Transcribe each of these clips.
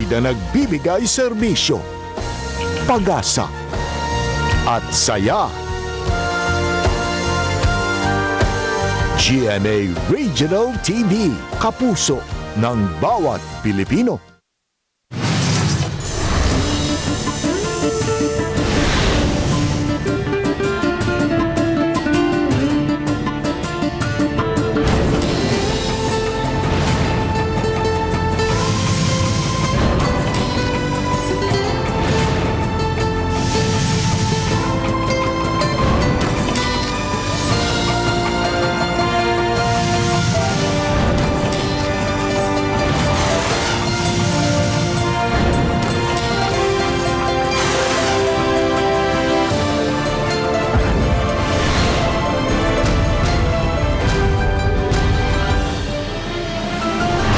Bida nagbibigay serbisyo, pag-asa at saya. GMA Regional TV, kapuso ng bawat Pilipino.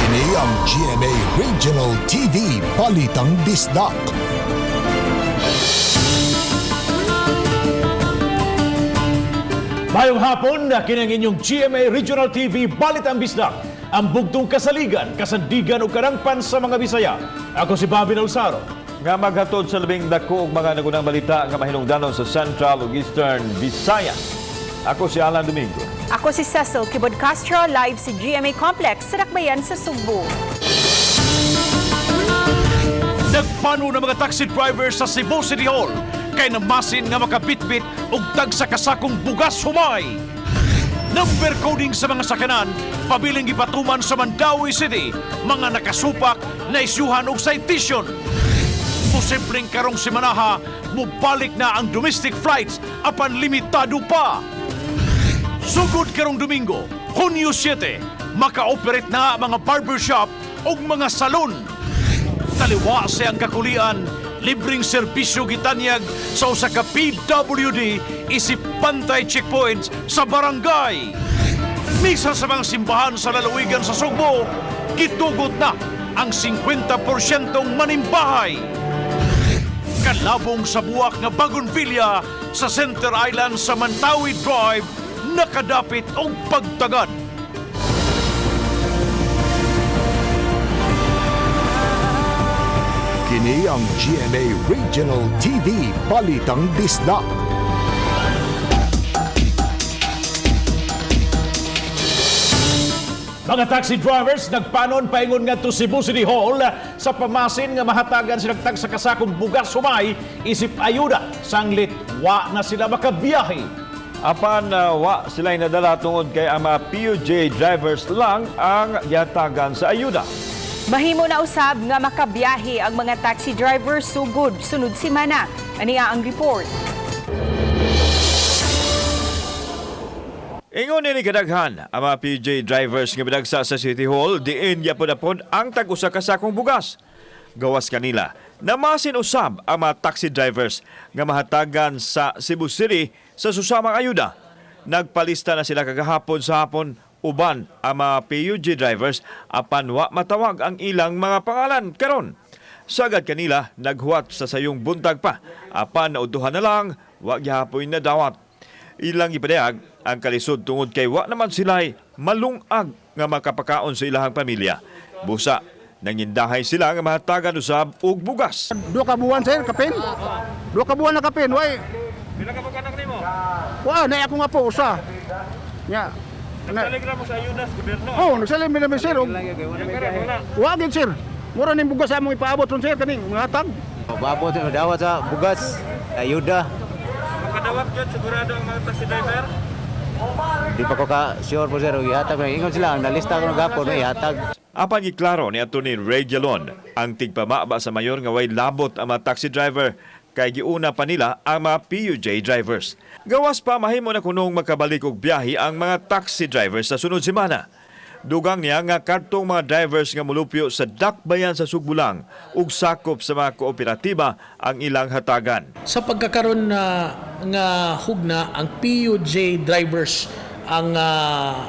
Kini ang GMA Regional TV Balitang Bisdak. Mayong hapon na kinang inyong GMA Regional TV Balitang Bisdak. Ang bugtong kasaligan, kasandigan ug karangpan sa mga Bisaya. Ako si Bobby Nalsaro. Nga maghatod sa labing dako og mga nagunang balita nga mahinungdanon sa Central ug Eastern Visayas. Ako si Alan Domingo. Ako si Cecil Kibod Castro, live sa GMA Complex sa Dakbayan sa Sugbo. Nagpano na mga taxi driver sa Cebu City Hall kay namasin nga makabitbit og tag sa kasakong bugas humay. Number coding sa mga sakyanan, pabiling gipatuman sa Mandaue City, mga nakasupak na isyuhan og citation. Posibleng karong simanaha, mubalik na ang domestic flights apan limitado pa. Sugod karong Domingo, Hunyo 7, maka-operate na ang mga barbershop ug mga salon. Taliwa sa ang kakulian, libreng serbisyo gitanyag sa usa ka PWD isip pantay checkpoints sa barangay. Misa sa mga simbahan sa lalawigan sa Sugbo, gitugot na ang 50% manimbahay. Kalabong sa buwak nga Bagon Villa sa Center Island sa Mantawi Drive, nakadapit og pagtagad. Kini ang GMA Regional TV Balitang Bisdak. Mga taxi drivers nagpanon paingon ngadto Cebu City Hall sa pamasin nga mahatagan silang tag sa kasakong bugas humay isip ayuda sanglit wa na sila makabiyahe. Apan wa sila nadala tungod kay ang mga PUJ drivers lang ang gihatagan sa ayuda. Mahimo na usab nga makabiyahe ang mga taxi driver sugod sunod semana. Aniya ang report. Ingon nini kadaghan ang mga PUJ drivers nga midagsa sa City Hall diin gyapon-apon ang tag-usa ka sakong bugas. Gawas kanila, namasin usab ang mga taxi drivers nga mahatagan sa Cebu City sa susamang ayuda. Nagpalista na sila kagahapon sa hapon uban ang mga PUJ drivers apan wa matawag ang ilang mga pangalan karon. Sagad kanila naghuwat sa sayong buntag pa apan nauduhan na lang wa gihapoy na dawat. Ilang ipadayag ang kalisod tungod kay wa naman sila'y malungag nga makapakaon sa ilahang pamilya. Busa, nangindahay sila nga mahatagan usab og bugas. 2 ka buwan sir, kapin. 2 ka buwan na kapin, way. Pila ka pagkanak nimo? Wa na ako nga po usa. Nya. Nagtaligra mo sa ayuda sa gobyerno. Oh, nagsalim mi sir. Og wa gid sir. Mura ning bugas among ipaabot ron sir kaning mga hatag. Babot dawat sa bugas, ayuda. Makadawat gyud sigurado ang mga taxi driver. Di pa ko ka sure po sir, og ihatag na. Ingon sila, ang nalista ko ng gapon, ihatag. Apan giklaro ni Atty. Ray Jalon ang tigpamaba sa mayor nga way labot ang mga taxi driver kay giuna pa nila ang mga PUJ drivers. Gawas pa mahimo na kunong makabalik og biyahe ang mga taxi drivers sa sunod semana. Dugang niya nga kadtong mga drivers nga molupyo sa dakbayan sa Sugbulang ug sakop sa mga kooperatiba ang ilang hatagan. Sa pagkakaroon na nga hugna ang PUJ drivers ang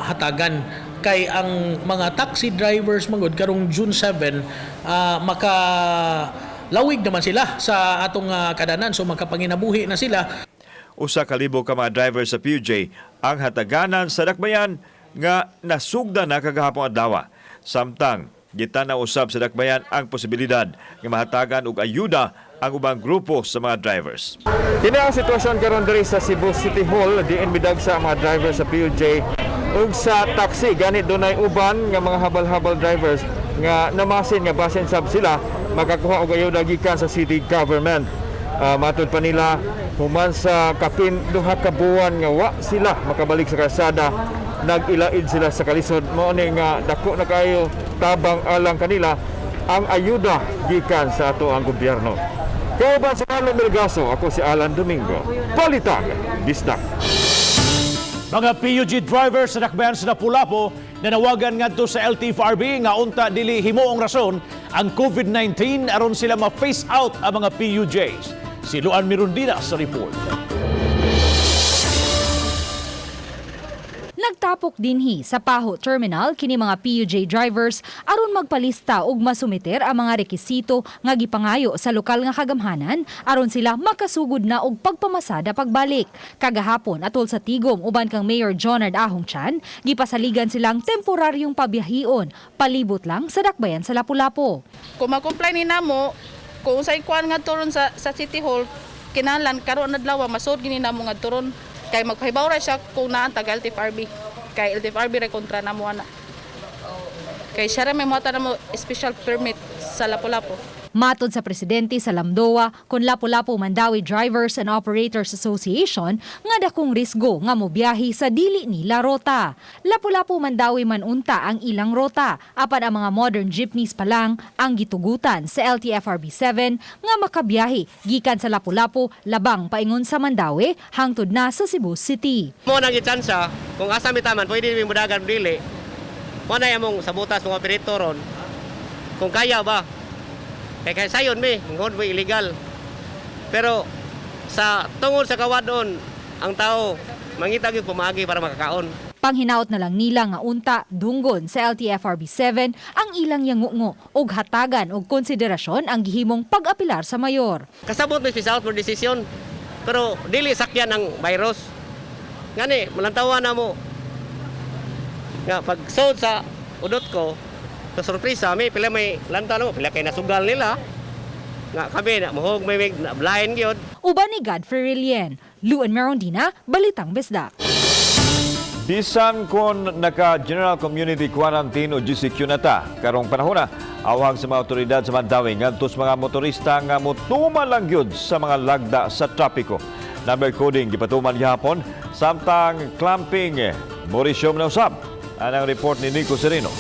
hatagan kay ang mga taxi drivers mangod karong June 7 maka lawig naman sila sa atong kadanan, so makapanginabuhi na sila. 1,000 ka mga driver sa PUJ ang hataganan sa dakbayan nga nasugda na kagahapon adlaw. Samtang Gitanaw usab sa dakbayan ang posibilidad nga mahatagan og ayuda ang ubang grupo sa mga drivers. Kini ang sitwasyon karon diri sa Cebu City Hall, diin midagsa ang mga driver sa PUJ ug sa taxi. Gani dunay uban nga mga habal-habal drivers nga namasin nga basin sab sila makakuha og ayuda gikan sa city government. Matud pa nila, human sa kapin 2 ka buwan nga wa sila makabalik sa kalsada, nag-ilaid sila sa kalisod. Mao ni nga dako na kayo tabang alang kanila ang ayuda gikan sa ato ang gobyerno. Kauban sa Carlo Melgaso, ako si Alan Domingo. Balitang Bisdak. Mga PUJ drivers sa dakbayan sa Lapu-Lapu nanawagan ngadto sa LTFRB nga unta dili himuong rason ang COVID-19 aron sila ma-phase out ang mga PUJs. Si Luan Mirundina sa report. Nagtapok dinhi sa Paho Terminal kini mga PUJ drivers aron magpalista ug masumiter ang mga rekisito nga gipangayo sa lokal nga kagamhanan aron sila makasugod na og pagpamasada pagbalik. Kagahapon, atol sa tigom uban kang Mayor Jonard Ahong Chan, gipasaligan silang temporaryong pabiyahion palibot lang sa dakbayan sa Lapu-Lapu. Kung ma-comply ni namo, kung unsay kuan nga turon sa City Hall, kinahanglan karon adlaw masud gini namo nga turon kay magpahibaw ra siya kung naa taga LTFRB, kay LTFRB ra kontra namo ana, kay siya ra may mohatag namo special permit sa Lapu-Lapu. Matod sa presidente sa Lamdoa, kon Lapu-Lapu Mandaue Drivers and Operators Association, nga dakong risgo nga mobiyahe sa dili nila rota. Lapu-Lapu Mandaue man unta ang ilang rota, apan ang mga modern jeepneys pa lang ang gitugutan sa LTFRB 7 nga makabiyahe gikan sa Lapu-Lapu labang paingon sa Mandaue hangtod na sa Cebu City. Mo nang gitsansa kung asa mi taman pwede mi mudagan dili. Mo na among sabutas mga operator ron. Kung kaya ba. Kay kay sayon mi, ngod mo illegal. Pero sa tungod sa kawadon ang tao mangita gyud pamaagi para makakaon. Panghinaot na lang nila nga unta dunggon sa LTFRB 7 ang ilang yangungo ug hatagan og konsiderasyon ang gihimong pag-apilar sa mayor. Kasabot mi out for decision. Pero dili sakyan ang virus. Ngani, malantawan na mo. Nga pag sold sa udot ko, sa sorpresa mi pila may lanta mo, pila kay nasugal nila. Nga kami na muhog may na blind gyud. Uban ni Godfrey Relien, Luan Merondina, Balitang Bisdak. Bisan kon naka General Community Quarantine o GCQ na ta karong panahona, awhag sa mga otoridad sa Mandaue ngadto sa mga motorista nga motuman lang gyud sa mga lagda sa trapiko. Number coding gipatuman gihapon samtang clamping mo-resume na usab. Anang report ni Nico Sereno.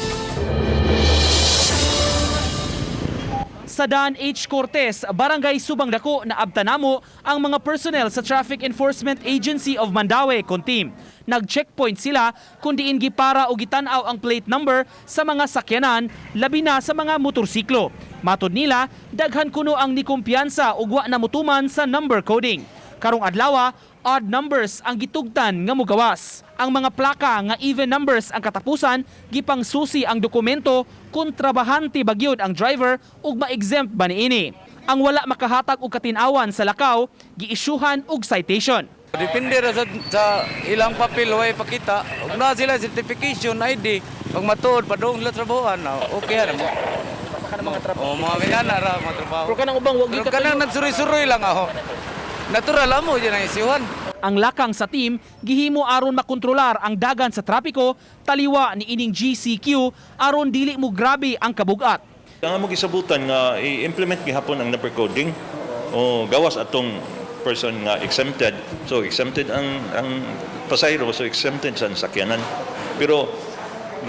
Sa Dan H. Cortez, Barangay Subang Dako na abtanamo ang mga personnel sa Traffic Enforcement Agency of Mandaue kon team. Nag-checkpoint sila kung diin gipara o gitan-aw ang plate number sa mga sakyanan, labi na sa mga motorsiklo. Matod nila, daghan kuno ang nikumpiyansa ug wa na mutuman sa number coding. Karong adlaw, odd numbers ang gitugtan nga mugawas. Ang mga plaka nga even numbers ang katapusan, gipang susi ang dokumento kung trabahante bagyod ang driver ug ma-exempt ba niini. Ang wala makahatag og katinawan sa lakaw, giisyuhan og citation. Depende ra sa ilang papel way pakita. Ug na sila certification ID, pag matuod padung nila trabahoan, okay ra mo. Oh, mga minana ra mga trabaho. Pero kanang ubang wag Pero kanang nagsuroy-suroy lang ako. Natural amo dyan ang isyuhan. Ang lakang sa team gihimo aron makontrolar ang dagan sa trapiko taliwa ni ining GCQ aron dili mo grabe ang kabugat. Ang among gisabutan nga i-implement gihapon ang number coding o gawas atong person nga exempted. So exempted ang pasahero, so exempted sa sakyanan. Pero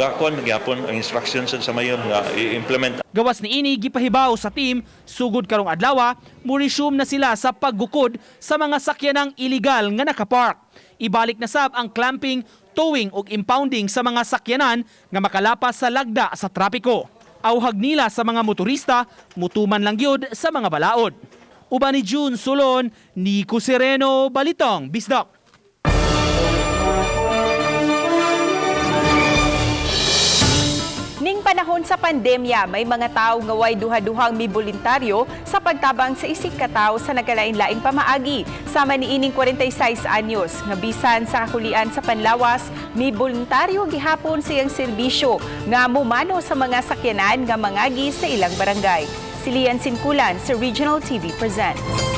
gakuan gihapon ang instructions sa mayor nga i-implement. Gawas ni ini, gipahibaw sa team sugod karong adlaw, mo-resume na sila sa paggukod sa mga sakyanang illegal nga nakapark. Ibalik na sab ang clamping, towing ug impounding sa mga sakyanan nga makalapas sa lagda sa trapiko. Awhag nila sa mga motorista, mutuman lang gyud sa mga balaod. Uban ni June Solon, Nico Sereno, Balitang Bisdak. Ning panahon sa pandemya, may mga tao nga way duha-duhang miboluntaryo sa pagtabang sa isig katawo sa nagkalain-laing pamaagi. Sama niining 46 anyos nga bisan sa kakulian sa panlawas, miboluntaryo gihapon sa iyang serbisyo nga mumano sa mga sakyanan nga mangagi sa ilang barangay. Si Lian Sinkulan sa Regional TV Presents.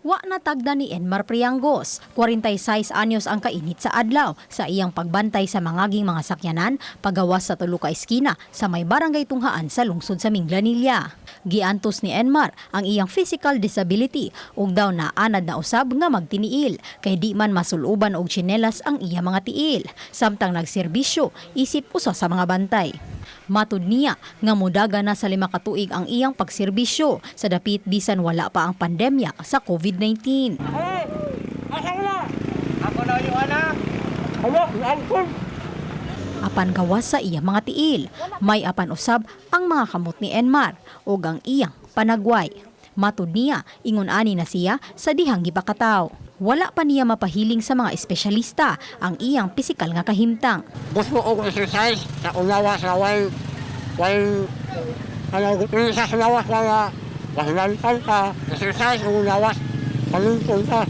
Wa natagda ni Enmar Priangos, 46 anyos ang kainit sa adlaw sa iyang pagbantay sa mangaging mga sakyanan pagawas sa tulo ka eskina sa may barangay Tunghaan sa lungsod sa Minglanilla. Giantos ni Enmar ang iyang physical disability ug daw naanad na usab nga magtiniil kay di man masuluban og tsinelas ang iya mga tiil samtang nagserbisyo isip usa sa mga bantay. Matud niya nga mudaga na sa 5 ka tuig ang iyang pagserbisyo sa dapit bisan wala pa ang pandemya sa COVID-19. Apan gawas sa iyang mga tiil, may apan usab ang mga kamot ni Enmar ug ang iyang panagway. Matud niya, ingon ani na siya sa dihang gipakataw. Wala pa niya mapahiling sa mga espesyalista ang iyang pisikal nga kahimtang. Gusto ko exercise sa unawa sa way way ano sa lawas wala kahilantan ka exercise ang lawas palungkol ka.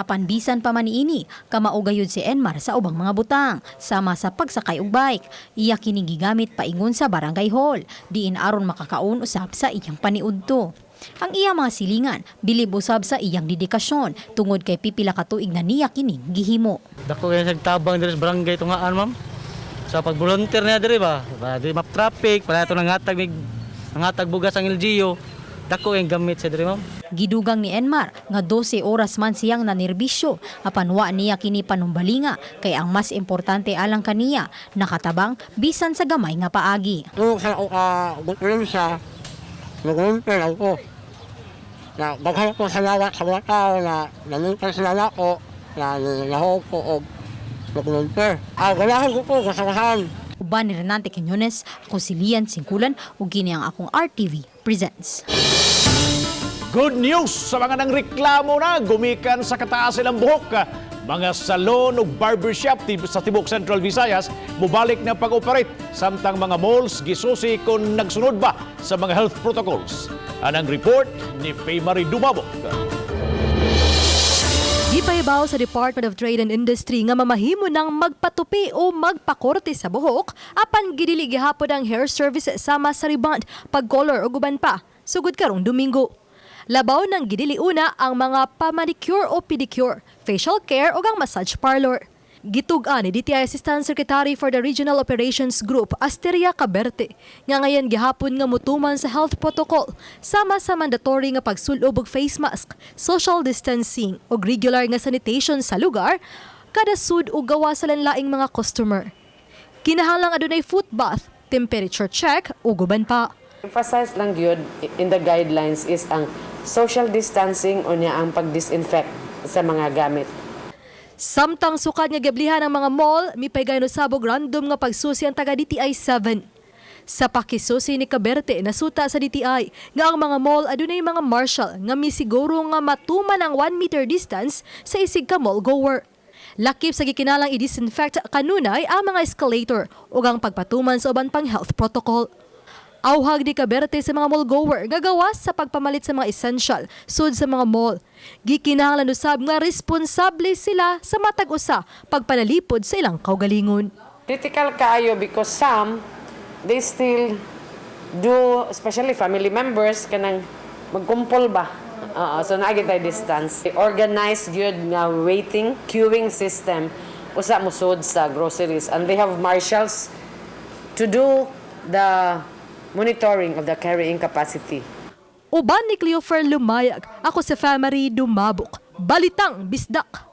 Apan bisan pa man niini, kamao gayud si Enmar sa ubang mga butang, sama sa pagsakay og bike. Iya kining gigamit paingon sa barangay hall, diin aron makakaon usab sa iyang paniudto. Ang iyang mga silingan, bilib usab sa iyang dedikasyon tungod kay pipila ka tuig na niya kining gihimo. Dako kay sa tabang diri sa barangay Tungaan, ma'am. Sa pag-volunteer niya diri ba, ba di map traffic, para ito nangatag mig nangatag bugas ang LGU. Dako yung gamit sa diri, ma'am. Gidugang ni Enmar nga 12 oras man siyang nanerbisyo apan wa niya kini panumbalinga kay ang mas importante alang kaniya nakatabang bisan sa gamay nga paagi. Kung sa uh, siya, nag-volunteer ako. Na daghan ko sa lawat sa mga tao na nanutan sila nako, na nahog ko og nag-volunteer. Ah, ganahan ko po kasawahan. Uban ni Renante Quinones, ako si Lian Singkulan ug kini ang akong RTV Presents. Good news sa mga nangreklamo na gumikan sa kataas ilang buhok. Mga salon ug barbershop sa tibok Central Visayas mobalik na pag-operate samtang mga malls gisusi kung nagsunod ba sa mga health protocols. Anang report ni Faye Marie Dumabok. Gipahibaw sa Department of Trade and Industry nga mamahimo ng magpatupi o magpakorte sa buhok apan gidili gihapon ang hair service sama sa rebond, pag-color ug uban pa sugod karong Domingo. Labaw ng gidili una ang mga pamanicure o pedicure, facial care ug ang massage parlor. Gitug-an ni DTI Assistant Secretary for the Regional Operations Group, Asteria Caberte, nga ngayon gihapon nga mutuman sa health protocol sama sa mandatory nga pagsulob og face mask, social distancing ug regular nga sanitation sa lugar, kada sud og gawa sa lain-laing mga customer. Kinahanglang adunay foot bath, temperature check ug uban pa. Emphasize lang gyud in the guidelines is ang social distancing o niya ang pag-disinfect sa mga gamit. Samtang sukad nga giablihan ang mga mall, mipaygayon usab og random nga pagsusi ang taga DTI 7. Sa pakisusi ni Caberte nasuta sa DTI nga ang mga mall adunay mga marshal nga misiguro nga matuman ang 1 meter distance sa isig ka mall goer. Lakip sa gikinalang i-disinfect kanunay ang mga escalator ug ang pagpatuman sa uban pang health protocol. Awhag ni Caberte sa mga mall goer nga gawas sa pagpamalit sa mga essential sud sa mga mall. Gikinahanglan usab nga responsable sila sa matag usa pagpanalipod sa ilang kaugalingon. Critical kaayo because some, they still do, especially family members, kanang magkumpol ba? Oo, so naa tay distance. Organized gyud nga waiting, queuing system usa musud sa groceries and they have marshals to do the monitoring of the carrying capacity. Uban ni Cleofer Lumayag, ako sa Family Dumabok. Balitang Bisdak.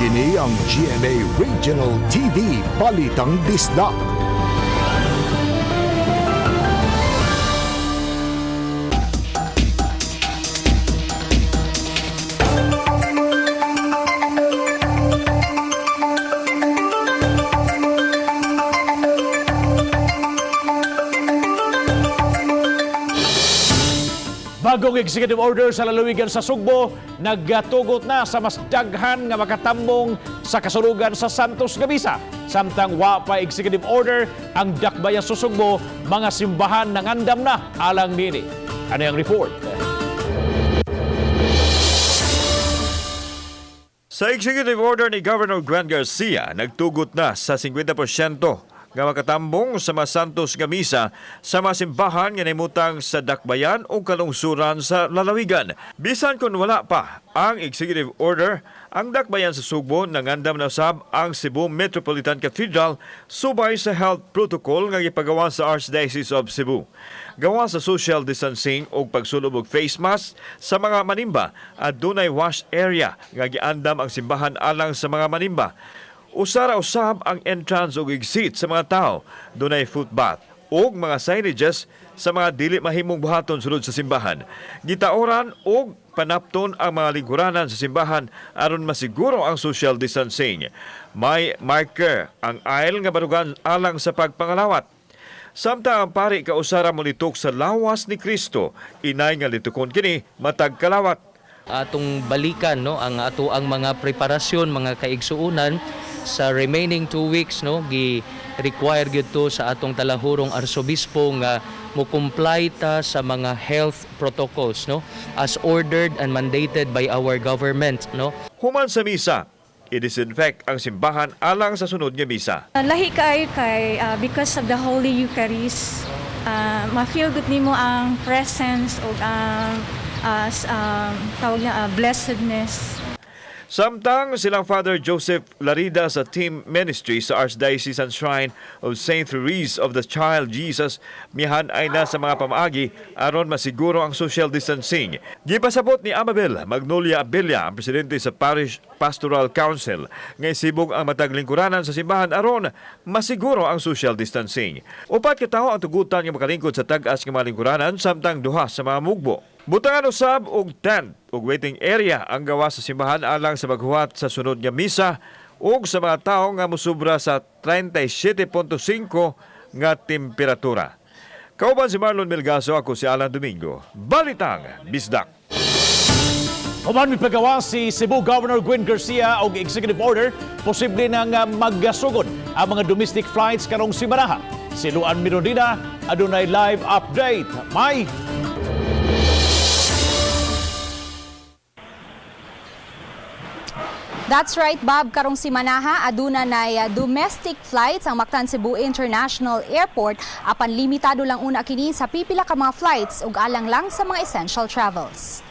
Kini ang GMA Regional TV Balitang Bisdak. Bagong executive order sa lalawigan sa Sugbo, nagatugot na sa mas daghan nga makatambong sa kasulugan sa Santos nga misa. Samtang wa pa executive order ang dakbayan sa Sugbo, mga simbahan nangandam na alang nini. Ano ang report? Sa executive order ni Governor Gwen Garcia, nagtugot na sa 50% nga makatambong sa mga Santos nga misa sa mga simbahan nga naimutang sa dakbayan o kalungsuran sa lalawigan. Bisan kung wala pa ang executive order, ang dakbayan sa Sugbo nangandam na usab ang Cebu Metropolitan Cathedral subay sa health protocol nga gipagawa sa Archdiocese of Cebu. Gawa sa social distancing ug pagsulob og face mask sa mga manimba at dunay wash area nga giandam ang simbahan alang sa mga manimba. Usara usab ang entrance ug exit sa mga tao. Dunay footbath ug mga signages sa mga dili mahimong buhaton sulod sa simbahan. Gitaoran og panapton ang mga lingkuranan sa simbahan aron masiguro ang social distancing. May marker ang aisle nga barugan alang sa pagpangalawat. Samtang ang pari kausara molitok sa lawas ni Kristo, inay nga litukon kini matag kalawat. Atong balikan, no, ang ato ang mga preparasyon, mga kaigsuonan, sa remaining 2 weeks, no, gi require gyud to sa atong talahurong arsobispo nga mo comply ta sa mga health protocols, no, as ordered and mandated by our government, no. Human sa misa, i-disinfect ang simbahan alang sa sunod nga misa. Lahi kaayo kay because of the Holy Eucharist, ma-feel good nimo ang presence ug ang tawag na blessedness. Samtang silang Father Joseph Larida sa Team Ministry sa Archdiocesan Shrine of St. Therese of the Child Jesus mihan ay na sa mga pamaagi aron masiguro ang social distancing. Gipasabot ni Amabel Magnolia Abella, ang presidente sa Parish Pastoral Council, nga isibog ang matag lingkuranan sa simbahan aron masiguro ang social distancing. 4 ka tawo ang tugutan nga makalingkod sa tag-as nga mga lingkuranan samtang 2 sa mga mugbo. Butangan usab og tent ug waiting area ang gawas sa simbahan alang sa maghuwat sa sunod nga misa ug sa mga tawo nga mosubra sa 37.5 nga temperatura. Kauban si Marlon Melgaso, ako si Alan Domingo. Balitang Bisdak. Human mipagawa si Cebu Governor Gwen Garcia og executive order, posible nang maggasugod ang mga domestic flights karong simanaha. Si Luan Mirondina adunay live update. May That's right, Bob. Karong simanaha, aduna nay domestic flights ang Mactan Cebu International Airport apan limitado lang una kini sa pipila ka mga flights ug alang lang sa mga essential travels.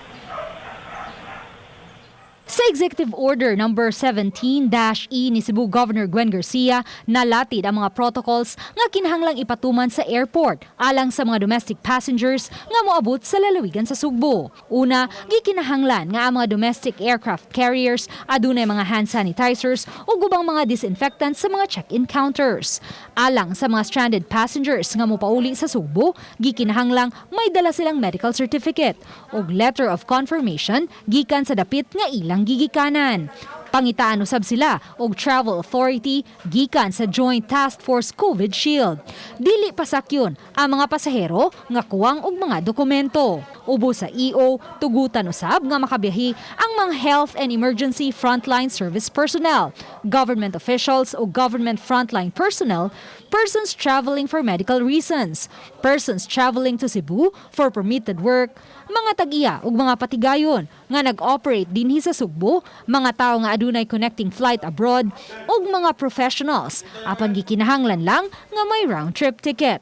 Sa Executive Order number 17-E ni Cebu Governor Gwen Garcia, nalatid ang mga protocols nga kinahanglang ipatuman sa airport alang sa mga domestic passengers nga moabot sa lalawigan sa Sugbo. Una, gikinahanglan nga ang mga domestic aircraft carriers adunay mga hand sanitizers ug ubang mga disinfectants sa mga check-in counters. Alang sa mga stranded passengers nga mopauli sa Sugbo, gikinahanglang may dala silang medical certificate ug letter of confirmation gikan sa dapit nga ilang gigikanan. Pangitaan usab sila og travel authority gikan sa Joint Task Force COVID Shield. Dili pasakyon ang mga pasahero nga kuwang og mga dokumento. Ubos sa EO, tugutan usab nga makabiyahe ang mga health and emergency frontline service personnel, government officials o government frontline personnel, persons traveling for medical reasons, persons traveling to Cebu for permitted work, mga tag-iya ug mga patigayon nga nag-operate dinhi sa Sugbo, mga tawo nga adunay connecting flight abroad ug mga professionals apan gikinahanglan lang nga may round trip ticket.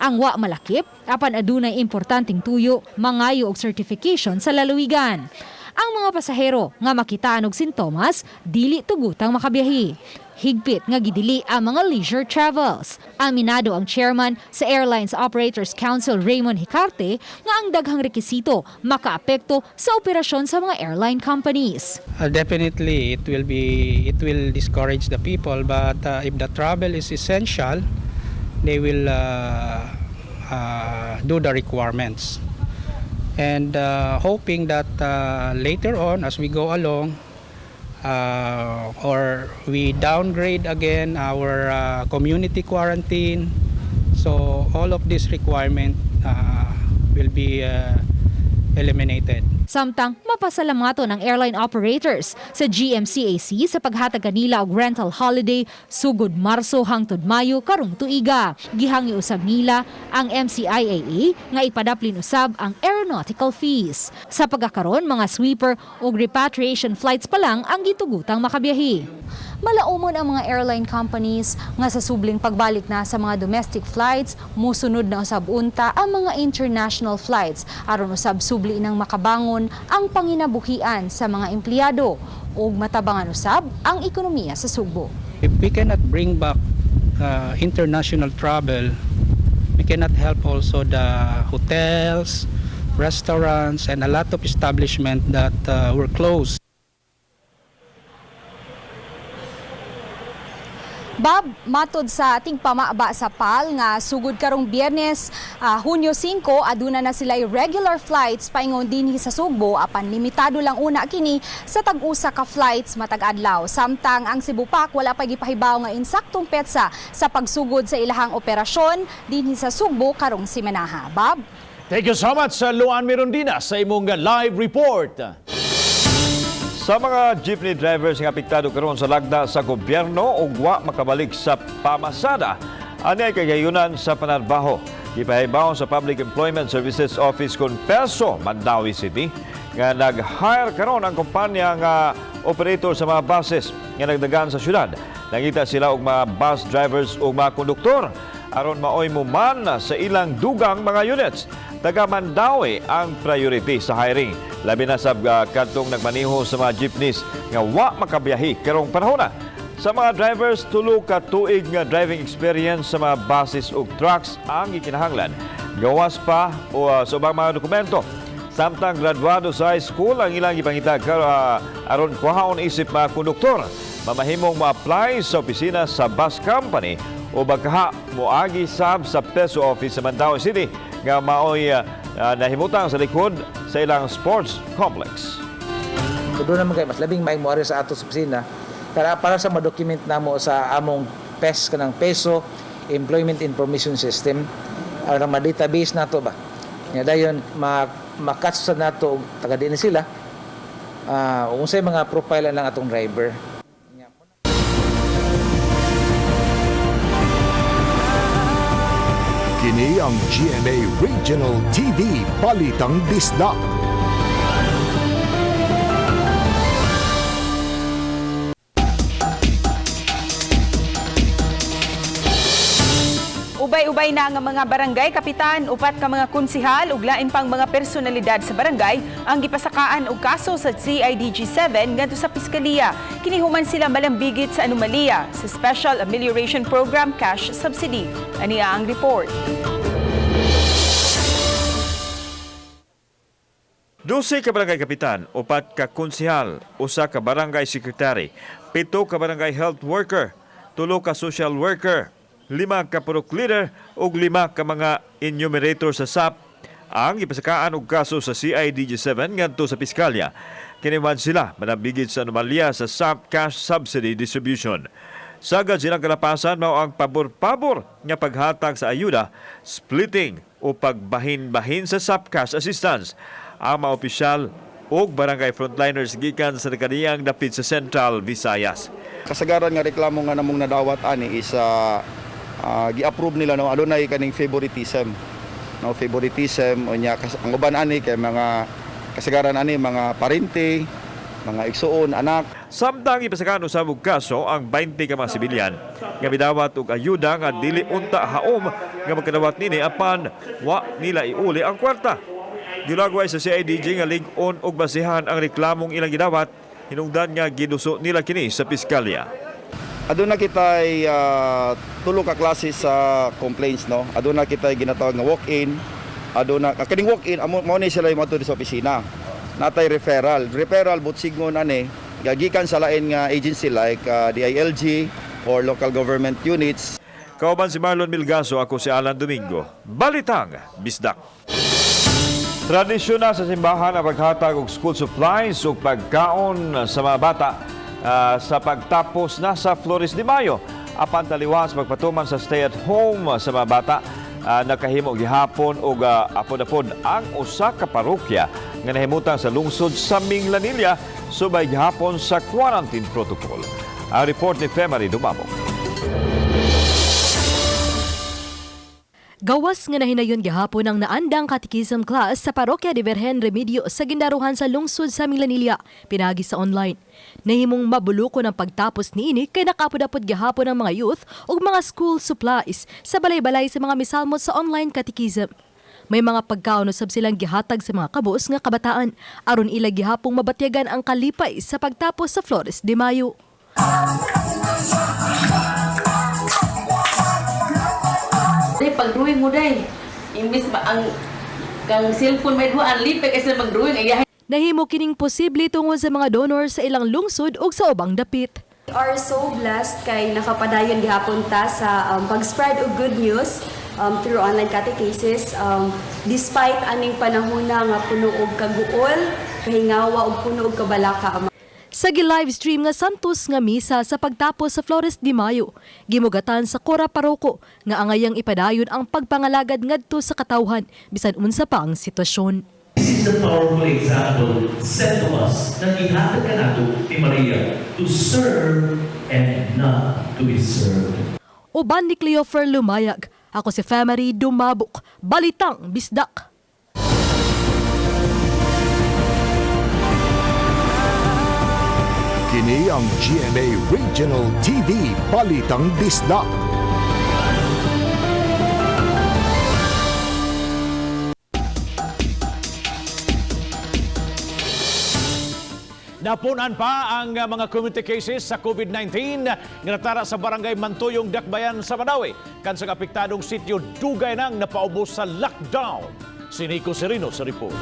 Ang wa malakip apan adunay importanteng tuyo mangayo og certification sa lalawigan. Ang mga pasahero nga makitaan og sintomas dili tugutang makabiyahe. Higpit nga gidili ang mga leisure travels. Aminado ang chairman sa Airlines Operators Council Raymond Hicarte nga ang daghang rekisito makaapekto sa operasyon sa mga airline companies. Definitely, it will discourage the people. But if the travel is essential, they will do the requirements. And hoping that later on, as we go along, or we downgrade again our community quarantine, so all of this requirement will be eliminated. Samtang mapasalamaton ang airline operators sa GMCAC sa paghatag kanila og rental holiday sugod Marso hangtod Mayo karong tuiga. Gihangyo usab nila ang MCIAA nga ipadaplin usab ang aeronautical fees. Sa pagkakaron, mga sweeper ug repatriation flights pa lang ang gitugutang makabiyahe. Malaumon ang mga airline companies nga sa subling pagbalik na sa mga domestic flights, musunod na usab unta ang mga international flights aron usab subli nang makabangon ang panginabuhian sa mga empleyado ug matabangan usab ang ekonomiya sa Sugbo. If we cannot bring back international travel, we cannot help also the hotels, restaurants, and a lot of establishment that were closed. Bob, matod sa tingpamaba sa PAL nga sugod karong Biyernes, Hunyo 5, aduna na sila regular flights paingon dinhi sa Sugbo apan limitado lang una kini sa tag-usa ka flights matag adlaw. Samtang ang Cebu Pac wala pa gipahibaw nga insaktong petsa sa pagsugod sa ilahang operasyon dinhi sa Sugbo karong simanaha. Bob? Thank you so much sa Luan Mirondina sa imong live report. Sa mga jeepney drivers nga apektado karon sa lagda sa gobyerno ug wa makabalik sa pamasada, ani ay kagayunan sa panarbaho. Gipahibaw sa Public Employment Services Office kon PESO, Mandaue City, nga nag-hire karon ang kumpanya nga operator sa mga buses nga nagdagan sa syudad. Nangita sila og mga bus drivers ug mga konduktor aron maoy muman sa ilang dugang mga units. Taga Mandaue ang priority sa hiring. Labi na sa kadtong nagmaniho sa mga jeepneys nga wa makabiyahe karong panahona. Sa mga drivers, 3 ka tuig nga driving experience sa mga buses ug trucks ang gikinahanglan. Gawas pa o sa ubang mga dokumento. Samtang graduado sa high school ang ilang gipangita aron kuhaon isip mga konduktor. Mamahimong mo-apply sa opisina sa bus company o bakaha moagi sab sa PESO office sa Mandaue City nga maoy nahimutang sa likod sa ilang sports complex. Kung doon naman kay mas labing maayong moari sa ato sa opisina para sa ma-document namo sa among PES kanang PESO Employment Information System aron ma-database nato ba. Nga dayon ma-catch sa nato og taga diin sila unsay mga profile lang atong driver. Kini ang GMA Regional TV Balitang Bisdak. Ubay-ubay na ang mga barangay kapitan, upat ka mga konsihal ug lain pang mga personalidad sa barangay ang gipasakaan og kaso sa CIDG 7 ngadto sa piskalya. Kini human sila malambigit sa anomalya sa Special Amelioration Program Cash Subsidy. Aniya ang report. 12 ka barangay kapitan, 4 ka konsihal, 1 ka barangay secretary, 7 ka barangay health worker, 3 ka social worker, 5 ka purok leader ug 5 ka mga enumerator sa SAP ang gipasakaan og kaso sa CIDG 7 ngadto sa piskalya. Kini man sila manambigit sa anomalya sa SAP cash subsidy distribution. Sagad silang kalapasan mao ang pabor-pabor nga paghatag sa ayuda, splitting o pagbahin-bahin sa SAP cash assistance. Ang mga opisyal ug barangay frontliners gikan sa kaniyang dapit sa Central Visayas. Kasagaran nga reklamo nga namong nadawat ani is gi-approve nila no adunay kaning favoritism. No, favoritism unya ang uban ani kay mga kasagaran ani mga parente, mga igsuon, anak. Samtang ipasakaan usab og kaso ang 20 ka mga sibilyan nga midawat og ayuda nga dili unta haom nga magkadawat nini apan wa nila iuli ang kwarta. Gilagway sa CIDG nga lig-on og basihan ang reklamong ilang gidawat hinungdan nga giduso nila kini sa piskalya. Aduna kitay tulo ka klase sa complaints no. Aduna kitay ginatawag nga walk-in. Aduna kaning walk-in amo mao ni sila moadto sa opisina. Natay referral. Referral butsingon ani gagikan sa lain nga agency like DILG or local government units. Kauban si Marlon Milgaso, ako si Alan Domingo. Balitang Bisdak. Tradisyon na sa simbahan ang paghatag og school supplies ug pagkaon sa mga bata sa pagtapos na sa Flores de Mayo. Apan taliwas magpatuman sa stay at home sa mga bata. Nakahimo gihapon og apod-apod ang usa ka parokya nga nahimutang sa lungsod sa Minglanilla subay gihapon sa quarantine protocol. Ang report ni Femary Dumabok. Gawas nga nahinayon gihapon ang naandang catechism class sa Parokya de Virgen Remedios sa Gindaruhan sa lungsod sa Minglanilla, pinagi sa online. Nahimong mabuluko ng pagtapos niini kay nakapod-apod gihapon ang mga youth ug mga school supplies sa balay-balay sa mga misalmot sa online catechism. May mga pagkaon usab silang gihatag sa mga kabus nga kabataan aron ila gihapong mabatyagan ang kalipay sa pagtapos sa Flores de Mayo. Day, pag-drawing mo, day. Imbis ba ang kang cellphone may duhaan, lipay kasi mag-drawing. Ay, Nahimo kining posible tungod sa mga donor sa ilang lungsod ug sa ubang dapit. We are so blessed kay nakapadayon gihapon ta sa pag-spread og good news through online catechesis despite aning panahona nga puno og kaguol, kahingawa ug puno og kabalaka. Sa gi-live stream nga Santos nga misa sa pagtapos sa Flores de Mayo, gimugatan sa Cora Paroko nga angayang ipadayon ang pagpangalagad ngadto sa katawhan bisan unsa pa ang sitwasyon. This is the powerful example set to us na gihatag kanato ni Maria to serve and not to be served. Uban ni Cleofer Lumayag, ako si Femary Dumabok, Balitang Bisdak. Kini ang GMA Regional TV Balitang Bisdak. Napunan pa ang mga community cases sa COVID-19 nga natara sa barangay Mantuyong, Dakbayan sa Mandaue. Kansang apektadong sitio dugay nang napaubos sa lockdown. Si Nico Serino sa report.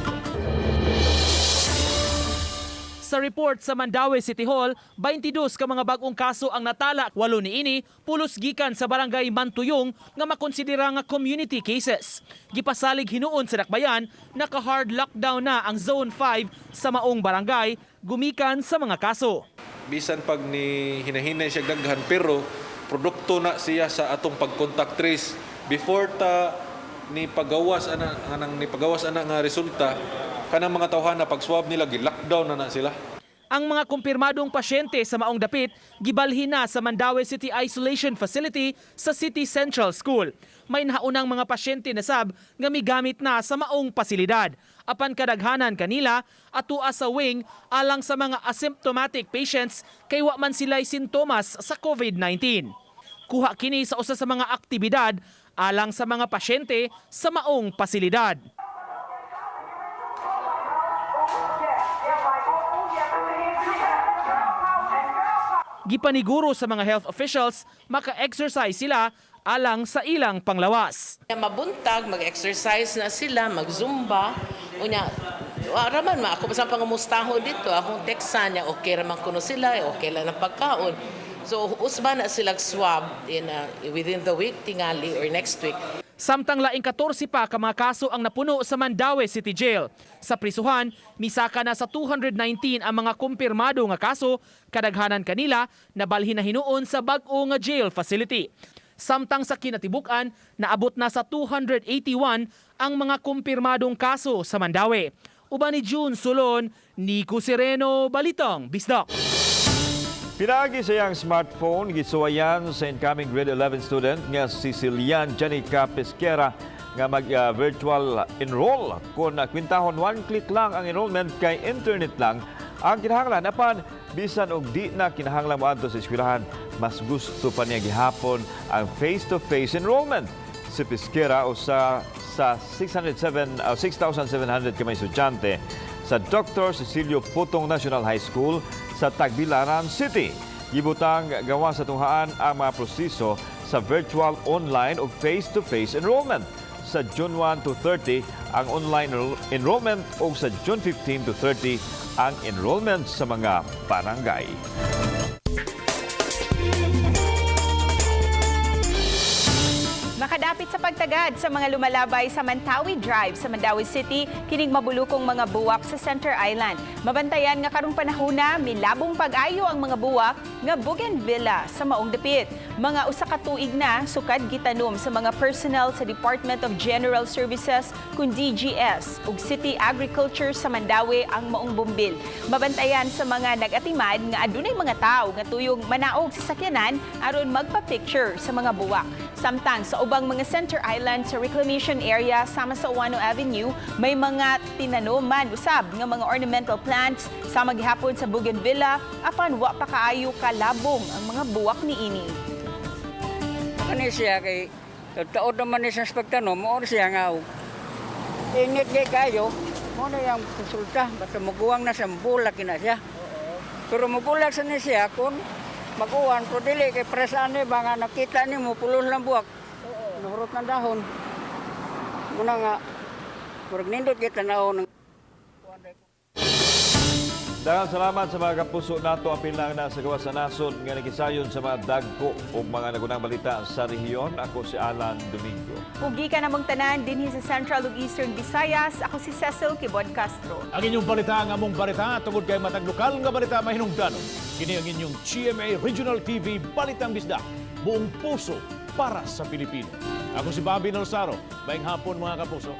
Sa report sa Mandaue City Hall, 22 ka mga bag-ong kaso ang natala, walo niini pulos gikan sa barangay Mantuyong nga makonsidera nga community cases. Gipasalig hinuon sa Dakbayan, naka-hard lockdown na ang Zone 5 sa maong barangay gumikan sa mga kaso. Bisan pag ni hinahinay siya daghan, pero produkto na siya sa atong pag-contact trace before ta ni pagawas ana anang ni pagawas ana nga resulta, kanang mga tawhan na pag swab nila, gi-lockdown na na sila. Ang mga kumpirmadong pasyente sa maong dapit gibalhin na sa Mandaue City Isolation Facility sa City Central School. May naunang mga pasyente na sab nga migamit na sa maong pasilidad. Apan kadaghanan kanila atua sa wing alang sa mga asymptomatic patients kay wa man sila'y sintomas sa COVID-19. Kuha kini sa usa sa mga aktibidad alang sa mga pasyente sa maong pasilidad. Gipaniguro sa mga health officials maka-exercise sila alang sa ilang panglawas. Mabuntag, mag-exercise na sila, mag-zumba. Unya, raman ma, ako sa pangamustaho dito, akong teksa niya, okay raman kuno sila, okay lang ang pagkaon. So, usba na sila swab within the week, tingali, or next week. Samtang laing 14 pa ka mga kaso ang napuno sa Mandaue City Jail. Sa prisuhan, misaka na sa 219 ang mga kumpirmado nga kaso, kadaghanan kanila nabalhin na hinuon sa bag-o nga jail facility. Samtang sa kinatibukan, naabot na sa 281 ang mga kumpirmadong kaso sa Mandaue. Uban ni June Solon, Nico Sereno, Balitang Bisdak. Pinagi sa iyang smartphone, gisuwayan sa incoming grade 11 student nga si Cecilian Janica Pesquera nga mag-virtual enroll. Kung kwintahon, one click lang ang enrollment kay internet lang ang kinahanglan. Apan, bisan og di na kinahanglan moadto sa eskwelahan, mas gusto pa niya gihapon ang face-to-face enrollment. Si Pesquera usa sa 6,700 ka mga estudyante sa Dr. Cecilio Putong National High School sa Tagbilaran City. Gibutang gawa sa tunghaan ang mga proseso sa virtual, online o face-to-face enrollment. Sa June 1 to 30 ang online enrollment o sa June 15 to 30 ang enrollment sa mga barangay. Makadapit sa pagtagad sa mga lumalabay sa Mantawi Drive sa Mandaue City, kining mabulukong mga buwak sa Center Island. Mabantayan nga karong panahona, milabong pag-ayo ang mga buwak nga bougainvillea sa maong dapit. Mga 1 ka tuig na sukad gitanom sa mga personnel sa Department of General Services kun DGS ug City Agriculture sa Mandaue ang maong bumbil. Mabantayan sa mga nag-atiman nga adunay mga tawo nga tuyong manaog sa sakyanan aron magpa-picture sa mga buwak. Samtang sa ubang mga center island sa reclamation area sama sa Ouano Avenue, may mga tinanom man usab nga mga ornamental plants sama gihapon sa bougainvillea, apan wa pa kaayo kalabong ang mga buwak niini. Kani siya kay taod naman ni siya sa pagtanom, mao siya nga og init kay kayo, mao na yung resulta, basta muguwang na siya, bulak na siya. Pero mubulak sa ni siya kung mag-uwan, pero dili kay presaan ni ba nga nakita nimo pulos lang buwak. Nahurot ng dahon. Muna nga, murag nindot kita tanaw ng Daghang salamat sa mga kapuso nato, apil lang na sa gawas sa nasod nga nakisayon sa mga dagko o mga nagunang balita sa rehiyon. Ako si Alan Domingo. Ug gikan namong tanan dinhi sa Central ug Eastern Visayas, ako si Cecil Kibod Castro. Ang inyong balita ang among balita tungod kay matag lokal nga balita mahinungdanon. Kini ang inyong GMA Regional TV Balitang Bisdak. Buong puso para sa Pilipino. Ako si Bobby Nolsaro. Maayong hapon, mga kapuso.